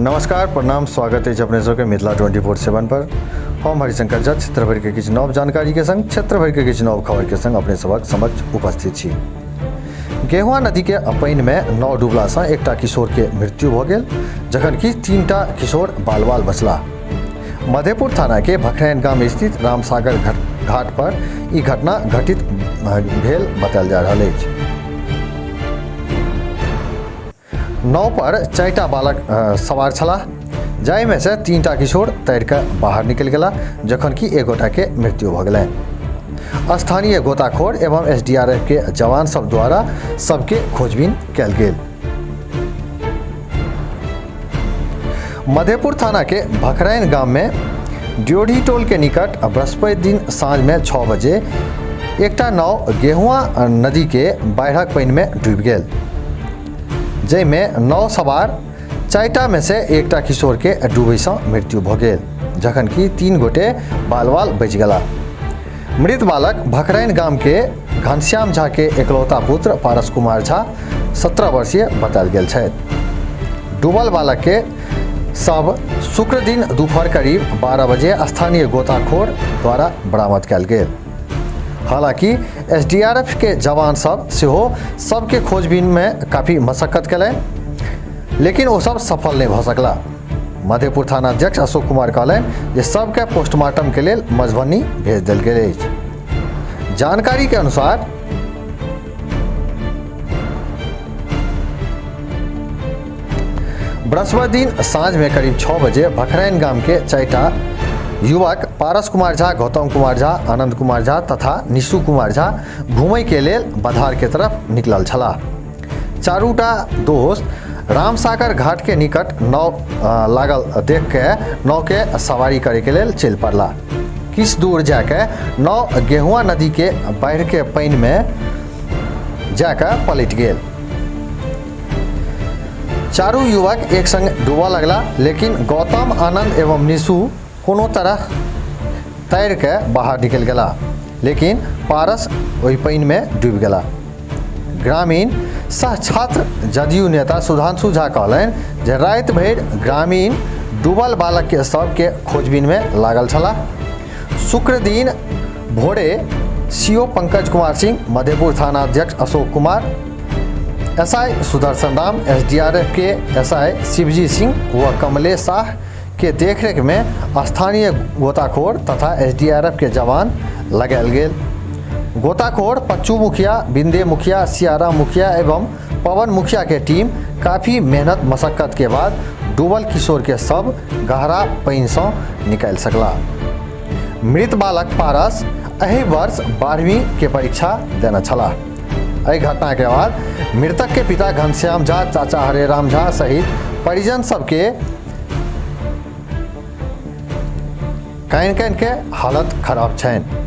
नमस्कार, प्रणाम, स्वागत अछि अपने सबके मिथिला 24/7 पर। हम हरिशंकर झा क्षेत्र भरिके किछु नव जानकारीके संग, क्षेत्र भरिके किछु नव खबरके संग अपने सबक समक्ष उपस्थित छी। गेहुआ नदीके पानिमे नाव डूबलासँ एकटा किशोरके मृत्यु भऽ गेल, जखन कि 3टा किशोर बाल-बाल बचलाह। मधेपुर थानाके भखरैन गाम स्थित रामसागर घाट पर ई घटना घटित भेल बतायल जा रहल अछि। नाव पर 4टा बालक सवार छलाह, जाहिमे से 3टा किशोर तैर कऽ बाहर निकलि गेलाह, जखन कि एक गोटाके मृत्यु भऽ गेलनि। स्थानीय गोताखोर एवं एसडीआरएफ के जवान सब द्वारा सबके खोजबीन कयल गेल। मधेपुर थाना के भखरैन गाम में ड्योढ़ी टोल के निकट बृहस्पति दिन साँझ में 6 बजे एकटा नाव गेहुआ नदी के बाढ़िक पानि में डूबि गेल, जाहिमे नाव सवार 4टा में से एकटा किशोर के डूबैसँ मृत्यु भऽ गेल, जखन कि 3 गोटे बाल-बाल बचि गेला। मृत बालक भखरैन गाम के घनश्याम झा के एकलौता पुत्र पारस कुमार झा 17 वर्षीय बतायल गेल छथि। डूबल बालक के सब शुक्र दिन दोपहर करीब 12 बजे स्थानीय गोताखोर द्वारा बरामद कयल गेल। हालांकि एसडीआरएफ के जवान सब सेहो सबके खोजबीन में काफी मशक्कत कयलनि, लेकिन ओ सब सफल नहीं भऽ सकला। मधेपुर थाना अध्यक्ष अशोक कुमार कहलनि जे सबके पोस्टमार्टम के लेल मधुबनी भेज देल गेल अछि। जानकारी के अनुसार बृहस्पति दिन साँझ में करीब 6 बजे भखरैन गाम के 4टा युवक पारस कुमार झा, गौतम कुमार झा, आनंद कुमार झा तथा निशु कुमार झा घूमय के लेल बधार के तरफ निकलल छलाह। चारूटा दोस्त रामसागर घाट के निकट नाव लागल देख के नाव के सवारी करे के लेल चलि पड़ला। किछु दूर जाके नाव गेहुआ नदी के बाढ़ि के पानि में जाके पलटि गेल। चारू युवक एक संग डूबऽ लगला, लेकिन गौतम, आनंद एवं निशु कोनो तरह तैर के बाहर निकलि गेला, लेकिन पारस ओहि पानि में डूबि गेला। ग्रामीण सह छात्र जदयू नेता सुधांशु झा कहलनि जे राति भरि ग्रामीण डूबल बालक के सबके खोजबीन में लागल छलाह। शुक्र दिन भोरे सीओ पंकज कुमार सिंह, मधेपुर थाना अध्यक्ष अशोक कुमार, एसआई सुदर्शन राम, एसडीआरएफ के एसआई शिवजी सिंह व कमलेश शाह के देखरेख में स्थानीय गोताखोर तथा एसडीआरएफ के जवान लगायल गेल। गोताखोर पच्चू मुखिया, बिंदे मुखिया, सियारा मुखिया एवं पवन मुखिया के टीम काफ़ी मेहनत मशक्कत के बाद डूबल किशोर के सब गहरा पानिसँ निकालि सकला। मृत बालक पारस एहि वर्ष 12वीं के परीक्षा देने छलाह। एहि घटना के बाद मृतक के पिता घनश्याम झा, चाचा हरेराम झा सहित परिजन सबके कानि कानि के हालत खराब छनि।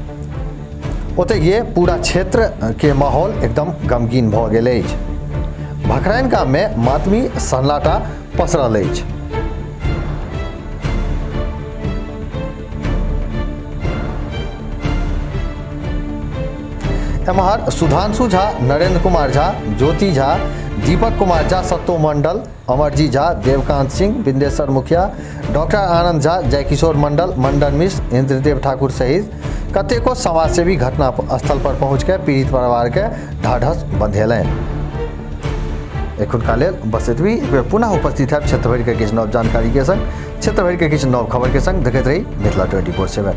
ओतहिए पूरा क्षेत्र के माहौल एकदम गमगीन भऽ गेल अछि। भखरैन गाम में मातमी सन्नाटा पसरल अछि। एम्हर सुधांशु झा, नरेंद्र कुमार झा, ज्योति झा, दीपक कुमार झा, सत्तो मंडल, अमरजी झा, देवकांत सिंह, बिंदेश्वर मुखिया, डॉक्टर आनंद झा, जयकिशोर मंडल, मंडन मिश्र, इंद्रदेव ठाकुर सहित कतेको समाजसेवी घटना स्थल पर पहुँच के पीड़ित परिवार के ढाढ़स बंधेलनि। एखुनका लेल बस एतबी। एक बेर पुनः उपस्थित है क्षेत्र भरि के किछु नव जानकारी के संग, क्षेत्र भरि के किछु नव खबर के संग। देखैत रही मिथिला 24/7।